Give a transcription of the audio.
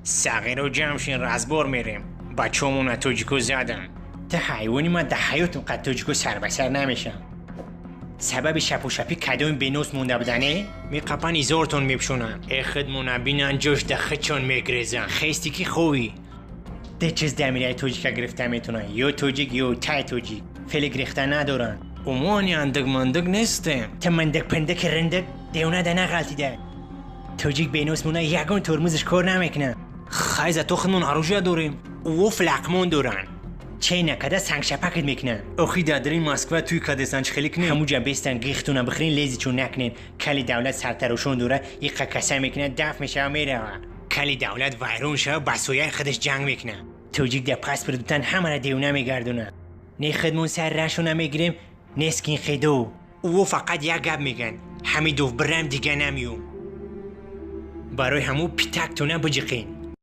Сағиро ҷамъ шин, разбор мерем. Бачаҳомона тоҷико задан. Та ҳайвони, ман дар ҳаётам қад тоҷико сарбасар намешам. Сабаби шапушапӣ кадоми бенос монда будане? Меқапан, изортон мепӯшонанд. Э, худмона бинан, ҷош да хичон мегрезан. Хести ки ховӣ. Ду чиз дамираи тоҷика гирифта метавонанд: ё тоҷик, ё тай тоҷик. Феъли гирифта надоранд. Умони андак-мандак нестем. Та мандак-пандаки рандак девона да нағалтида. Тоҷик бенос мона, ягон тормозаш кор намекунад. Хай, зато худмон оружия дорем. Ӯ флақмон доранд. Чей накарда сангшапакат мекунанд. Охи, дадрин Москва туй кадесан, чӣ хеле кунем? Ҳамуҷа бестан, гихтуна бихӯрин, лези чун накунен. Кали давлат сартарошон дора, иқа каса мекунад, даф мешава, мерава. Кали давлат вайрон шава, ба сояи худаш ҷанг мекунад. Тоҷик да паспорт бутан ҳамара девона мегардонад. Не худмон сар рашона мегирем, не скинхедо. Ӯ фақат як гап мегӯянд: «Ҳамидов, бирам, дига намеём». Барои ҳамун питактона биҷиқен.